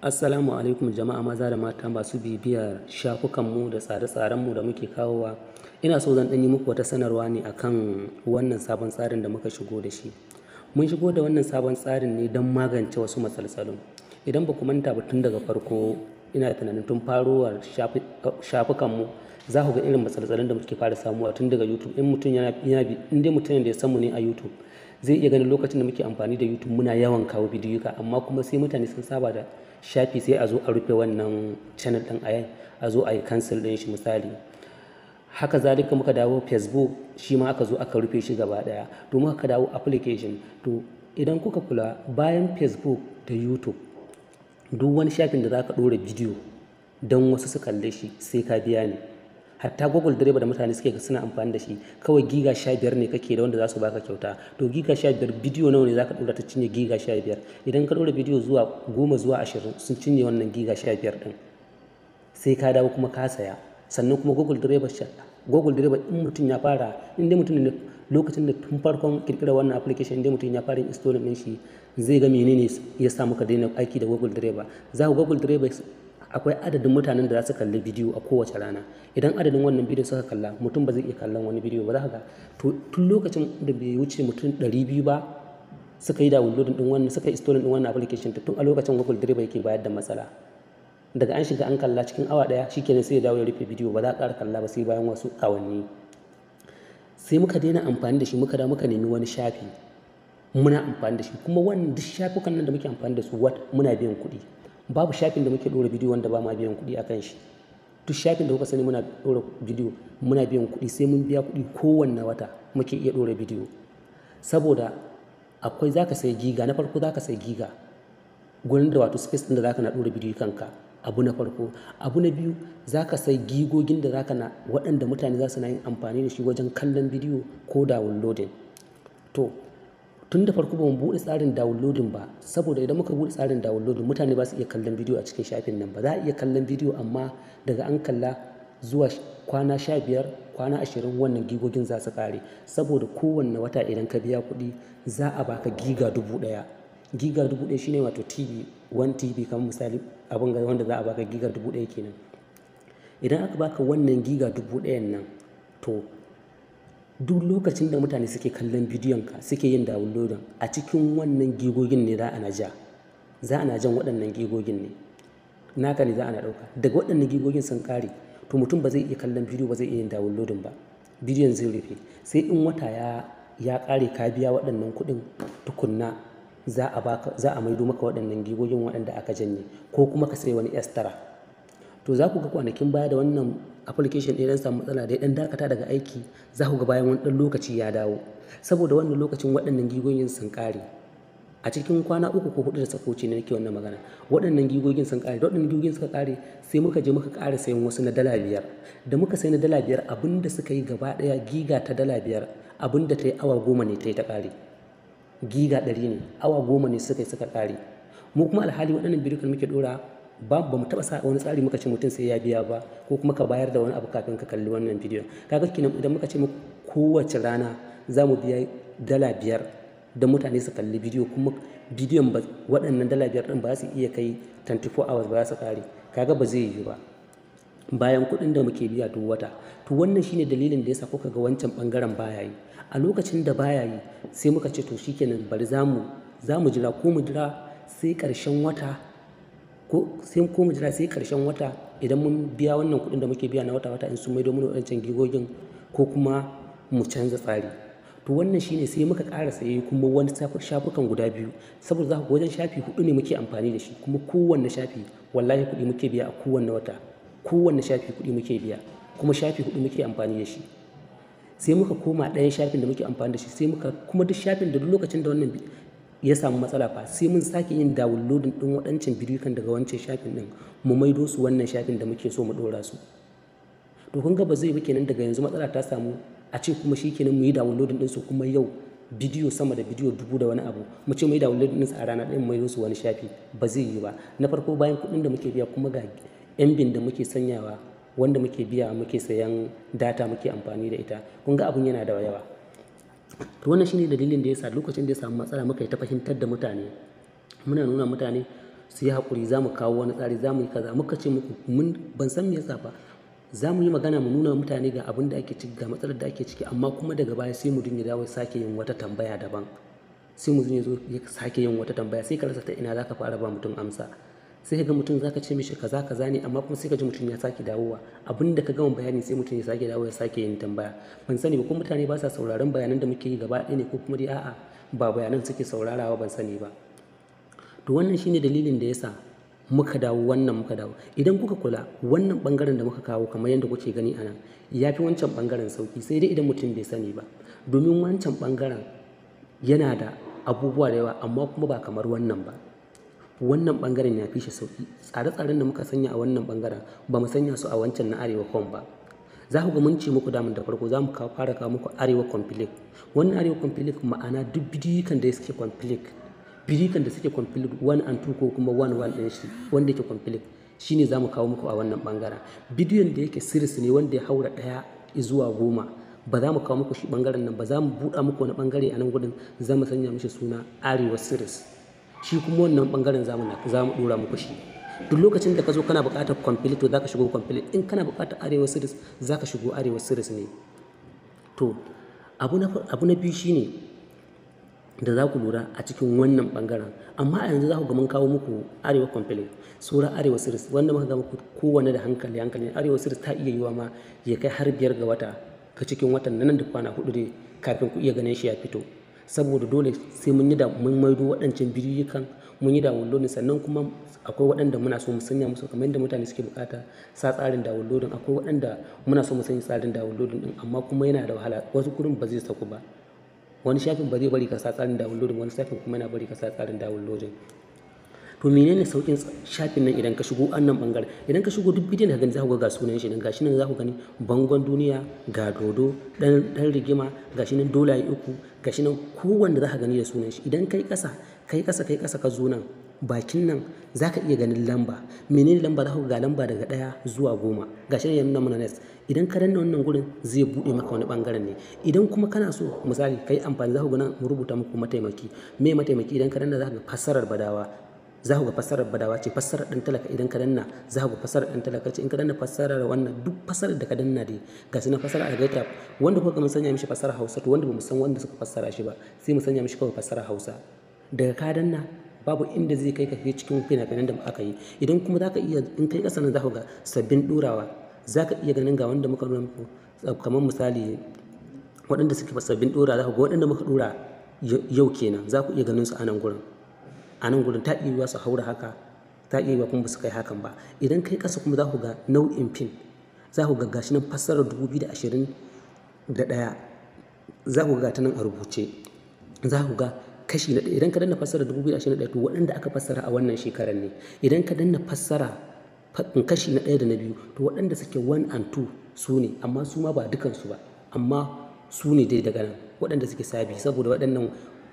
Assalamu alaikum jama'a, maza da mata masu bibiyar shafukanmu da tsare-tsarenmu da muke kawowa. Ina so zan ɗan yi muku wata sanarwa ne akan wannan sabon tsarin da muka shigo da shi. Mun shigo da wannan sabon tsarin ne don magance wasu matsaltsalun. Idan ba ku manta ba, tun daga farko, ina tunanin tun farowar shafukanmu, za ku ga irin matsaltsalun da muke fara samuwa tun daga YouTube. In mutum yana, in dai mutum da ya san mu ne a YouTube, zai iya ganin lokacin da muke amfani da YouTube muna yawan kawo bidiyoyika, amma kuma sai mutane sun saba da shafi, sai a zo a rufe wannan channel ɗin, a zo a yi cancel ɗin shi misali. Haka zalika muka dawo Facebook, shi ma aka zo aka rufe shi gaba ɗaya. To, muka dawo application. To, idan kuka kula, bayan Facebook da YouTube, duk wani shafin da za ka ɗora bidiyo don wasu su kalle shi, sai ka biya ne. Hatta Google Drive da mutane suke suna amfani da shi, kawai giga 15 ne kake da wanda za su baka kyauta. To, giga 15, bidiyo nawa ne za ka ɗora ta cinye giga 15? Idan ka ɗora bidiyo zuwa 10 zuwa 20, sun cinye wannan giga 15 ɗin, sai ka dawo kuma ka saya. Sannan kuma Google Drive, in mutum ya fara, in dai mutum ne lokacin da tun farkon kirkirar wannan application, in dai mutum ya fara installing ɗin shi, zai ga menene ya sa muka daina aiki da Google Drive. Za ku Google Drive akwai adadin mutanen da za su kalli bidiyo a kowace rana. Idan adadin wannan bidiyo suka kalla, mutum ba zai iya kallon wani bidiyo ba. Za ka ga to tun lokacin da bai wuce mutum 200 ba suka yi downloading din wannan, suka yi installing din wannan application, tun a lokacin Google Drive yake bayar da matsala. Daga an shiga an kalla cikin awa ɗaya, shikenan, sai ya dawo ya rufe bidiyo, ba za a ƙara kalla ba sai bayan wasu awanni. Sai muka daina amfani da shi, muka dawo muka nemi wani shafi muna amfani da shi. Kuma wannan duk shafukan nan da muke amfani da su, wat muna biyan kuɗi. Babu shafin da muke ɗora bidiyo wanda ba ma biyan kuɗi a kan shi. Duk shafin da kuka sani muna ɗora bidiyo, muna biyan kuɗi. Sai mun biya kuɗi kowanne wata muke iya ɗora bidiyo, saboda akwai, za ka sai giga. Na farko, za ka sai giga gurin da, wato space ɗin da za ka na ɗora bidiyo kanka, abu na farko. Abu na biyu, za ka sai gigogin da za ka na, waɗanda mutane za su na yin amfani da shi wajen kallon bidiyo ko downloading. To, tun da farko ba mu buɗe tsarin downloading ba, saboda idan muka buɗe tsarin downloading, mutane ba su iya kallon bidiyo a cikin shafin nan ba. Za a iya kallon bidiyo, amma daga an kalla zuwa kwana 15, kwana 20, wannan gigogin za su ƙare. Saboda kowanne wata idan ka biya kuɗi, za a baka giga 1000. Giga 1000 shine wato TB, 1 TB, kamar misali abin ga wanda za a baka giga 1000 kenan. Idan aka baka wannan giga 1000n nan, to duk lokacin da mutane suke kallon bidiyon ka, suke yin downloading, a cikin wannan gigogin ne za a na ja, za a na jan waɗannan gigogin ne naka ne za a na ɗauka. Daga waɗannan gigogin sun ƙare, to mutum ba zai iya kallon bidiyo ba, zai iya yin downloading ba, bidiyon zai rufe. Sai in wata ya ƙare, ka biya waɗannan kuɗin tukunna, za a baka, za a maido maka waɗannan gigogin waɗanda aka janye, ko kuma ka sai wani extra. To, za ku ga kwanakin baya da wannan application ɗin ɗan samu matsala, da ya ɗan dakata daga aiki, za ku ga bayan wani ɗan lokaci ya dawo, saboda wannan lokacin waɗannan gigogin sun ƙare. A cikin kwana 3 ko 4 da suka wuce ne nake wannan magana, waɗannan gigogin sun ƙare. Da waɗannan gigogin suka ƙare, sai muka je muka ƙara sayan wasu na dala 5. Da muka sai na dala 5, abin da suka yi gaba ɗaya, giga ta dala 5, abin da ta yi awa 10 ne ta yi ta ƙare. Giga 100 ne, awa 10 ne suka yi suka ƙare. Mu kuma alhali waɗannan bidiyon muke ɗora ba, ba mu taɓa sa wani tsari muka ce mutum sai ya biya ba, ko kuma ka bayar da wani abu kafin ka kalli wannan bidiyon. Kaga kenan idan muka ce muku kowace rana za mu biya dala 5 don mutane su kalli bidiyo, kuma bidiyon ba, waɗannan dala 5 ɗin ba su iya kai 24 hours ba za su ƙare. Kaga ba zai yiwu ba, bayan kuɗin da muke biya duk wata. To, wannan shine dalilin da yasa kuka ga wancan ɓangaren baya yi. A lokacin da baya yi, sai muka ce to shikenan, bari za mu jira, ko mu jira sai ƙarshen wata, ko sai ko mu jira sai ƙarshen wata, idan mun biya wannan kuɗin da muke biya na wata wata, in sun maido mana waɗancan gigogin, ko kuma mu canza tsari. To, wannan shine sai muka ƙara saye kuma wani shafukan guda biyu, saboda za ku wajen shafi huɗu ne muke amfani da shi, kuma kowanne shafi wallahi kuɗi muke biya a kowanne wata. Kowanne shafi kuɗi muke biya, kuma shafi huɗu muke amfani da shi. Sai muka koma ɗayan shafin da muke amfani da shi, sai muka kuma duk shafin da duk lokacin da wannan ya samu matsala fa, sai mun sake yin downloading ɗin waɗancan bidiyon daga wancan shafin ɗin, mu maido su wannan shafin da muke so mu ɗora su. To, kun ga ba zai bi kenan daga yanzu matsala ta samu, a ce kuma shikenan mu yi downloading ɗin su, kuma yau bidiyo sama da bidiyo dubu da wani abu, mu ce mu yi downloading ɗin su a rana ɗaya mu maido su wani shafi, ba zai yi ba. Na farko, bayan kuɗin da muke biya, kuma ga MB da muke sanyawa, wanda muke biya muke sayan data muke amfani da ita. Kun ga abun yana da yawa. To, wannan shine dalilin da yasa lokacin da ya samu matsala, muka yi ta fahimtar da mutane, muna nuna mutane Su yi haƙuri, za mu kawo wani tsari, za mu yi kaza. Muka ce muku mun ban san me yasa ba. Za mu yi magana mu nuna mutane ga abin da ake ciki, ga matsalar da ake ciki, amma kuma daga baya sai mutum ya dawo sake yin wata tambaya daban. Sai mutum ya zo ya sake yin wata tambaya, sai ka rasa ta ina za ka fara ba mutum amsa. Sai ka ga mutum za ka ce mishi kaza kaza ne, amma kuma sai ka ji mutum ya sake dawowa. Abin da ka gama bayani sai mutum ya sake dawowa ya sake yin tambaya. Ban sani ba ko mutane ba sa sauraron bayanan da muke yi gaba ɗaya ne, ko kuma dai a'a ba bayanan suke saurarawa, ban sani ba. To wannan shine dalilin da yasa muka dawo wannan muka dawo. Idan kuka kula, wannan bangaren da muka kawo kamar yadda kuke gani a nan ya fi wancan bangaren sauki, sai dai idan mutum bai sani ba. Domin wancan bangaren yana da abubuwa da yawa, amma kuma ba kamar wannan ba. Wannan bangaren ya fi shi sauki. Tsare-tsaren da muka sanya a wannan bangaren ba mu sanya su a wancan na Arewa Com ba. Za ku ga mun ce muku daman da farko za mu fara kawo muku Arewa Complete. Wannan Arewa Complete ma'ana duk bidiyoyin da suke complete. Bidiyoyin da suke complete 1 and 2 ko kuma 1 1 ɗin shi wanda yake complete shine za mu kawo muku a wannan bangaren. Bidiyon da yake series ne wanda ya haura 1 zuwa 10 ba za mu kawo muku shi bangaren nan ba. Za mu buɗa muku wani bangare a nan gudun, za mu sanya mishi suna Arewa Series. Shi kuma wannan bangaren za mu ɗora muku shi. Duk lokacin da ka zo kana buƙatar complete, to za ka shigo complete. In kana buƙatar Arewa Series, za ka shigo Arewa Series ne. To abu na biyu shine da za ku lura a cikin wannan bangaren. Amma a yanzu za ku ga mun kawo muku Arewa Complete, sura Arewa Series, wanda muka ga muku kowanne da hankali hankali. Arewa Series ta iya yiwa ma ya kai har 5 ga wata ka cikin watan nan da kwana 4 dai kafin ku iya ganin shi ya fito. Saboda dole sai mun yi da mun maido waɗancan bidiyoyin, mun yi downloading, sannan kuma akwai waɗanda muna so mu sanya musu kamar yadda mutane suke bukata sa tsarin downloading. Akwai waɗanda muna so mu sanya tsarin downloading din, amma kuma yana da wahala. Wasu gurin ba zai saku ba. Wani shafin ba zai bari ka sa tsarin downloading, wani shafin kuma yana bari ka sa tsarin downloading. To menene saukin shafin nan idan ka shigo wannan bangaren? Idan ka shigo duk bidiyon da ka gani za ku ga sunan shi nan, gashi nan za ku gani Bangon Duniya, ga Dodo, dan Rigima, gashi nan Dolaye 3, gashi nan kowanne za ka gani da sunan shi. Idan kai ƙasa, kai ƙasa, kai ƙasa ka zo nan bakin nan za ka iya ganin lamba. Menene lamba? Za ku ga lamba daga 1 zuwa 10. Gashi nan ya nuna mana next. Idan ka danna wannan gurin zai buɗe maka wani bangaren ne. Idan kuma kana so misali kai amfani, za ku ga nan mu rubuta muku mataimaki. Me mataimaki? Idan ka danna za ka ga fassarar Badawa. Za ku ga fassarar Badawa ce, fassarar ɗan talaka. Idan ka danna za ku ga fassarar ɗan talaka ce. In ka danna fassarar wannan, duk fassarar da ka danna dai ga su na fassarar Algaita, wanda kuka ga mun sanya mishi fassarar Hausa, to wanda ba mu san wanda suka fassara shi ba sai mu sanya mishi kawai fassarar Hausa. Daga ka danna babu inda zai kai ka cikin fina-finan da aka yi. Idan kuma za ka iya in kai ƙasa nan za ku ga sabbin ɗorawa. Za ka iya ganin ga wanda muka nuna muku kamar misali waɗanda suke sabbin ɗora, za ku ga waɗanda muka ɗora yau kenan, za ku iya ganin su a nan gurin. A nan gurin ta iya yiwuwa su haura haka, ta iya yiwuwa kuma ba su kai hakan ba. Idan kai ƙasa kuma za ku ga nau'in fim. Za ku ga gashi nan fassarar 2021, za ku ga ta nan a rubuce. Za ku ga kashi na 1. Idan ka danna fassarar 2021, to waɗanda aka fassara a wannan shekarar ne. Idan ka danna fassara kashi na 1 da na 2, to waɗanda suke 1 and 2 su ne, amma su ma ba dukansu ba, amma su ne dai daga nan waɗanda suke sabi. Saboda waɗannan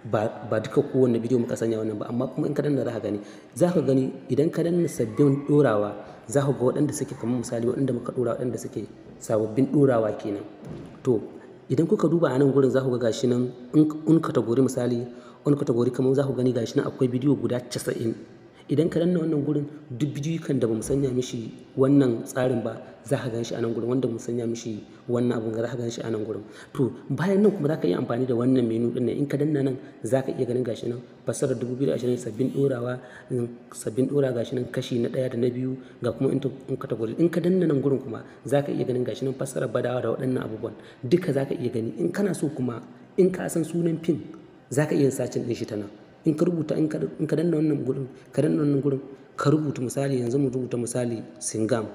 ba duka kowanne bidiyo muka sanya wannan ba, amma kuma in ka danna za ka gani. Za ka gani idan ka danna sabbin ɗorawa, za ku ga waɗanda suke kamar misali waɗanda muka ɗora, waɗanda suke sababbin ɗorawa kenan. To idan kuka duba a nan gurin za ku ga gashi nan in category, misali in category kamar za ku gani gashi nan akwai bidiyo guda 90. Idan ka danna wannan gurin, duk bidiyoyin da bamu sanya mishi wannan tsarin ba za ka gan shi a nan gurin. Wanda mu sanya mishi wannan abun za ka gan shi a nan gurin. To bayan nan kuma za ka iya amfani da wannan menu ɗin nan. In ka danna nan za ka iya ganin gashi nan fassarar 2020, sabbin ɗorawa, sabbin ɗora, gashi nan kashi na 1 da na 2, ga kuma in category. In ka danna nan gurin kuma za ka iya ganin gashi nan fassarar Badawa da waɗannan abubuwan duka za ka iya gani. In kana so kuma in ka san sunan fim za ka iya searching ɗin shi ta nan. In ka rubuta, in ka danna wannan gurin, ka danna wannan gurin, ka rubuta misali, yanzu mu rubuta misali Singam.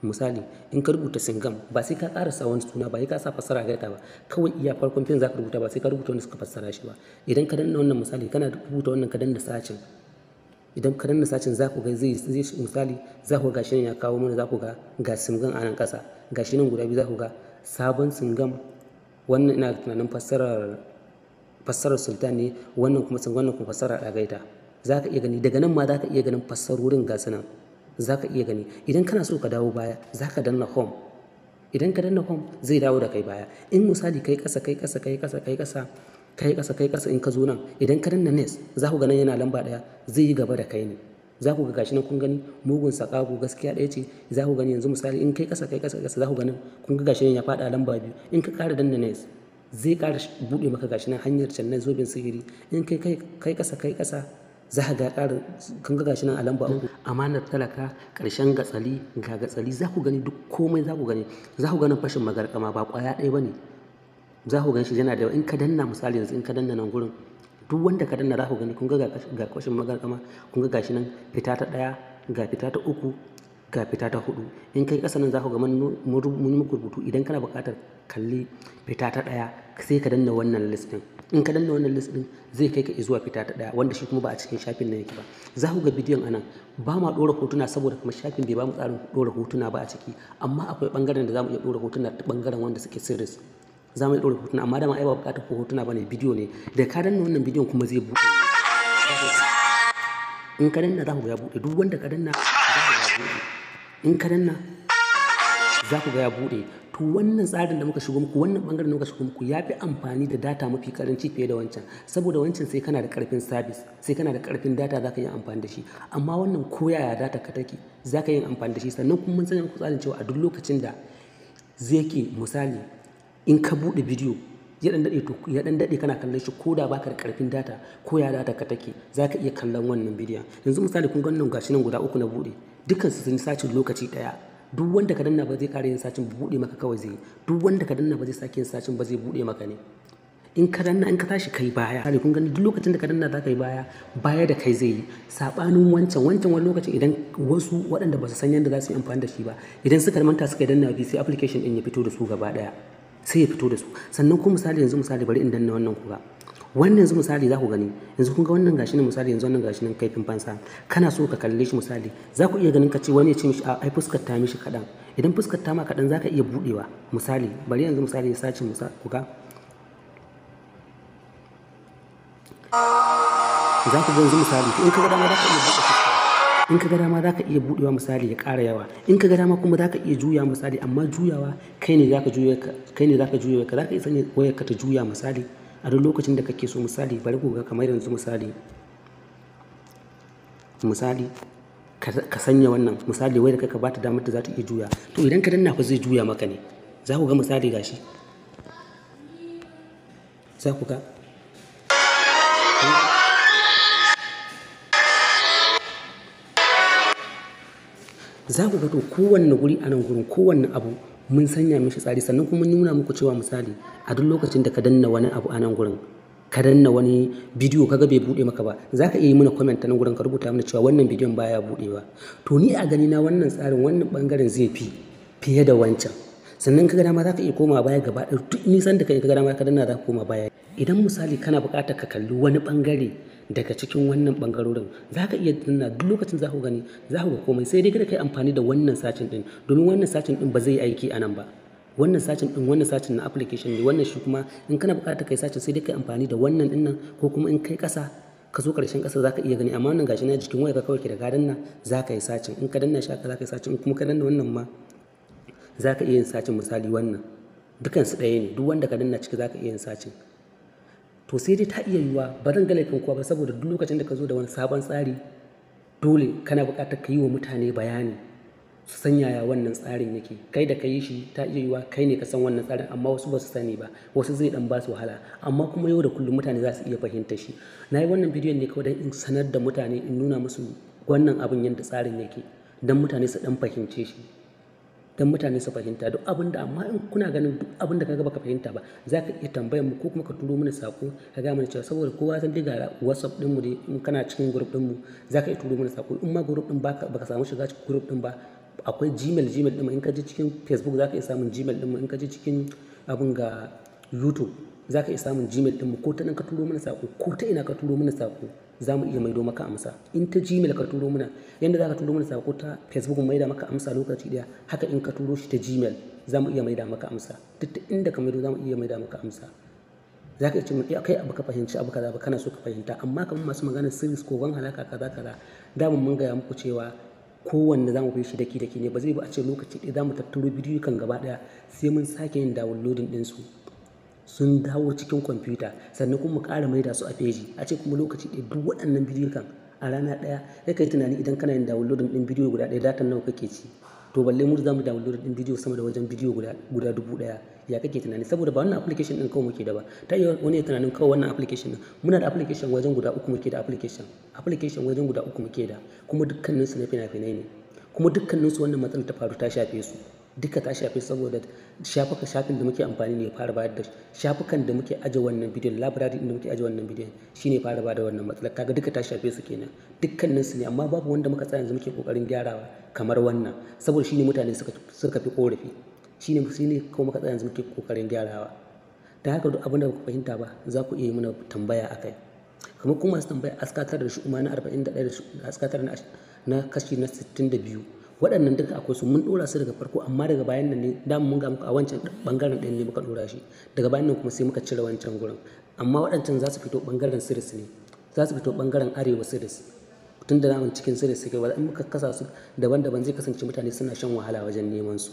Misali in ka rubuta Singam, ba sai ka ƙarasa wani suna ba, sai ka sa fassara gaita ba, kawai iya farkon fim za ka rubuta, ba sai ka rubuta wanda suka fassara shi ba. Idan ka danna wannan misali, kana rubuta wannan ka danna searching. Idan ka danna searching za ku ga zai misali za ku ga gashi nan ya kawo mana, za ku ga ga Singam a nan ƙasa, gashi nan guda biyu, za ku ga sabon Singam. Wannan ina tunanin fassarar Sultan ne, wannan kuma wannan kuma fassarar Algaita. Za ka iya gani daga nan ma, za ka iya ganin fassarorin ga su nan, za ka iya gani. Idan kana so ka dawo baya za ka danna home. Idan ka danna home zai dawo da kai baya. In misali kai ƙasa, kai ƙasa, kai ƙasa, kai ƙasa, Kai ƙasa, kai ƙasa, in ka zo nan, idan ka danna next, za ku ga nan yana lamba 1, zai yi gaba da kai ne. Za ku ga gashi nan, kun gani, mugun sakago, gaskiya ɗaya ce. Za ku gani yanzu misali in kai ƙasa, kai ƙasa, ƙasa, za ku gani, kun ga gashi nan ya faɗa lamba 2. In ka ƙara danna next, zai ƙara buɗe maka gashi nan hanyar can na zoben sihiri. In kai ƙasa, kai ƙasa, za ka ga ƙara, kun ga gashi nan a lamba 3, amanar talaka, ƙarshen gatsali, ga gatsali. Za ku gani duk komai, za ku gani, za ku ganin fashin magarkama ba ƙwaya ɗaya ba ne. Za ku gan shi yana da in ka danna, misali yanzu in ka danna nan gurin, duk wanda ka danna za ku gani, kun ga ga fashin magarkama, kun ga gashi nan fita ta 1, ga fita ta 3, ga fita ta 4. In kai ƙasa nan, za ku ga mun muku rubutu. Idan kana buƙatar kalli fita ta 1, sai ka danna wannan list ɗin. In ka danna wannan list ɗin, zai kai ka zuwa fita ta 1, wanda shi kuma ba a cikin shafin nan yake ba. Za ku ga bidiyon anan ba ma ɗora hotuna, saboda kuma shafin bai ba mu tsarin ɗora hotuna ba a ciki. Amma akwai ɓangaren da za mu iya ɗora hotuna, ta ɓangaren wanda suke series za mu iya ɗora hotuna. Amma dama ai ba buƙatar ko hotuna ba ne, bidiyo ne. Da ka danna wannan bidiyon kuma zai buɗe. In ka danna, za ku ga ya buɗe. Duk wanda ka danna za ku ga ya buɗe. In ka danna, za ku ga ya buɗe. To, wannan tsarin da muka shigo muku, wannan bangaren da muka shigo muku, ya fi amfani da data mafi karanci fiye da wancan, saboda wancan sai kana da karfin service, sai kana da karfin data za ka yi amfani da shi. Amma wannan, ko yaya data ka take, za ka yi amfani da shi. Sannan kuma mun sanya muku tsarin cewa a duk lokacin da zai ke, misali in ka buɗe bidiyo ya dan dade, to ya dan dade kana kallon shi, ko da baka da karfin data, ko ya data ka take, za ka iya kallon wannan bidiyon. Yanzu misali kun ga wannan, gashi nan guda uku na buɗe, dukkan su sun searching lokaci ɗaya. Duk wanda ka danna ba zai ƙara yin searching, buɗe maka kawai zai. Duk wanda ka danna ba zai sake yin searching ba, zai buɗe maka ne. In ka danna, in ka tashi kai baya, kun gani, duk lokacin da ka danna za ka yi baya, baya da kai zai yi, sabanin wancan. Wancan wani lokacin idan wasu waɗanda ba su san yadda za su yi amfani da shi ba, idan suka manta suka danna biyu, sai application ɗin ya fito da su gaba ɗaya, sai ya fito da su. Sannan kuma misali yanzu, misali bari in danna wannan, ku ga wannan. Yanzu misali za ku gani, yanzu kun ga wannan gashi nan, misali yanzu wannan gashi nan, kaifin fansa. Kana so ka kalle shi, misali za ku iya ganin ka ce, wani ya ce mishi ai fuskar ta mishi kaɗan. Idan fuskar ta ma kaɗan, za ka iya buɗewa. Misali bari yanzu misali ya sace musa, ku ga, za ku ga yanzu misali in ka ga dama za ka iya buɗe fuska. In ka ga dama za ka iya buɗewa, misali ya ƙara yawa. In ka ga dama kuma za ka iya juya, misali. Amma juyawa kai ne za ka juya, kai ne za ka juya ka, za ka iya sanya wayar ka ta juya, misali a duk lokacin da kake so. Misali bari ku ga kamar yanzu, misali ka sanya wannan, misali wayar ka ba ta damar da za ta iya juya. To, idan ka danna fa zai juya maka ne. Za ku ga misali gashi, za ku ga to kowanne guri a nan gurin, kowanne abu mun sanya mishi tsari. Sannan kuma mun nuna muku cewa misali a duk lokacin da ka danna wani abu a nan gurin, ka danna wani bidiyo kaga bai buɗe maka ba, za ka iya yi mana comment ta nan gurin, ka rubuta mana cewa wannan bidiyon baya buɗewa. To, ni a gani na wannan tsarin, wannan bangaren zai fi fiye da wancan. Sannan ka ga dama za ka iya koma baya gaba ɗaya, duk nisan da kai ka ga dama ka danna za ka koma baya. Idan misali kana buƙatar ka kalli wani bangare daga cikin wannan bangarorin, za ka iya danna duk lokacin, za ku gani, za ku ga komai. Sai dai kada ka yi amfani da wannan searching din, domin wannan searching din ba zai yi aiki a nan ba. Wannan searching din, wannan searching na application ne wannan. Shi kuma in kana buƙatar kai searching, sai dai kai amfani da wannan din nan, ko kuma in kai ƙasa, ka zo ƙarshen ƙasa, za ka iya gani. Amma wannan gashi na jikin wayarka kawai ke da ka danna za ka yi searching. In ka danna shi haka za ka yi searching. In kuma ka danna wannan ma za ka iya yin searching. Misali wannan dukansu ɗaya ne, duk wanda ka danna ciki za ka iya yin searching. To, sai dai ta iya yiwuwa ba zan ga laifin kowa ba, saboda duk lokacin da ka zo da wani sabon tsari, dole kana buƙatar ka yi wa mutane bayani su san yaya wannan tsarin yake. Kai da ka yi shi, ta iya yiwuwa kai ne ka san wannan tsarin, amma wasu ba su sani ba, wasu zai dan ba su wahala. Amma kuma yau da kullum mutane za su iya fahimtar shi. Na yi wannan bidiyon ne kawai don in sanar da mutane, in nuna musu wannan abin yadda tsarin yake, don mutane su dan fahimce shi, don mutane su fahimta duk abin da. Amma in kuna ganin duk abin da kaga baka fahimta ba, za ka iya tambayar mu ko kuma ka turo mana sako ka ga mana cewa, saboda kowa san dai ga WhatsApp din mu dai, in kana cikin group din mu za ka iya turo mana sako. In ma group din baka baka samu shiga cikin group din ba, akwai Gmail din mu. In ka je cikin Facebook za ka iya samun Gmail din mu. In ka je cikin abun ga YouTube za ka iya samun Gmail din mu. Ko ta nan ka turo mana sako, ko ta ina ka turo mana sako, za mu iya maido maka amsa. In ta Gmail ka turo mana, yanda za ka turo mana sako ta Facebook mu maida maka amsa lokaci daya, haka in ka turo shi ta Gmail za mu iya maida maka amsa. Duk ta inda ka maido za mu iya maida maka amsa. Za ka iya ce mun kai abu ka fahimci abu kaza ba, kana so ka fahimta. Amma kamar masu maganar series ko ban halaka kaza kaza, da mun gaya muku cewa kowanne za mu bi shi daki daki ne. Ba zai ba a ce lokaci ɗaya za mu tattaro bidiyo kan gaba ɗaya, sai mun sake yin downloading ɗinsu. Sun dawo cikin kwamfuta, sannan kuma mu ƙara maida su a feji. A ce kuma lokaci ɗaya duk waɗannan bidiyo kan a rana ɗaya, sai ka yi tunani idan kana yin downloading ɗin bidiyo guda ɗaya, datan nawa kake ci? To balle mu za mu download ɗin bidiyo sama da wajen bidiyo guda 1000, ya kake tunani? Saboda ba wannan application ɗin kawai muke da ba. Ta iya wani ya tunanin kawai wannan application ɗin. Muna da application wajen guda uku muke da application wajen guda uku muke da, kuma dukkaninsu na fina-finai ne. Kuma dukkaninsu wannan matsalar ta faru ta shafe su. Duka ta shafe su saboda shafuka shafin da muke amfani ne ya fara bayar da shafukan da muke aje wannan bidiyon, library ɗin da muke aje wannan bidiyon shine fara bada wannan matsalar. Kaga duka ta shafe su kenan. Dukkaninsu ne, amma babu wanda muka tsaya yanzu muke ƙoƙarin gyarawa kamar wannan. Saboda shine mutane suka fi ƙorafi. Shine kawai muka tsaya yanzu muke ƙoƙarin gyarawa. Don haka duk abin da ba ku fahimta ba, za ku iya yi mana tambaya a kai. Kamar kuma masu tambaya askatar da shi'uma na 41 da askatar na kashi na 62. Waɗannan duka akwai su, mun ɗora su daga farko, amma daga bayan nan ne dama mun ga muku a wancan ɓangaren ɗin ne muka ɗora shi. Daga bayan nan kuma sai muka cire wancan gurin. Amma waɗancan za su fito ɓangaren series ne. Za su fito ɓangaren Arewa Series. Tun da daman cikin series suke, in muka kasa su daban daban zai kasance mutane suna shan wahala wajen neman su.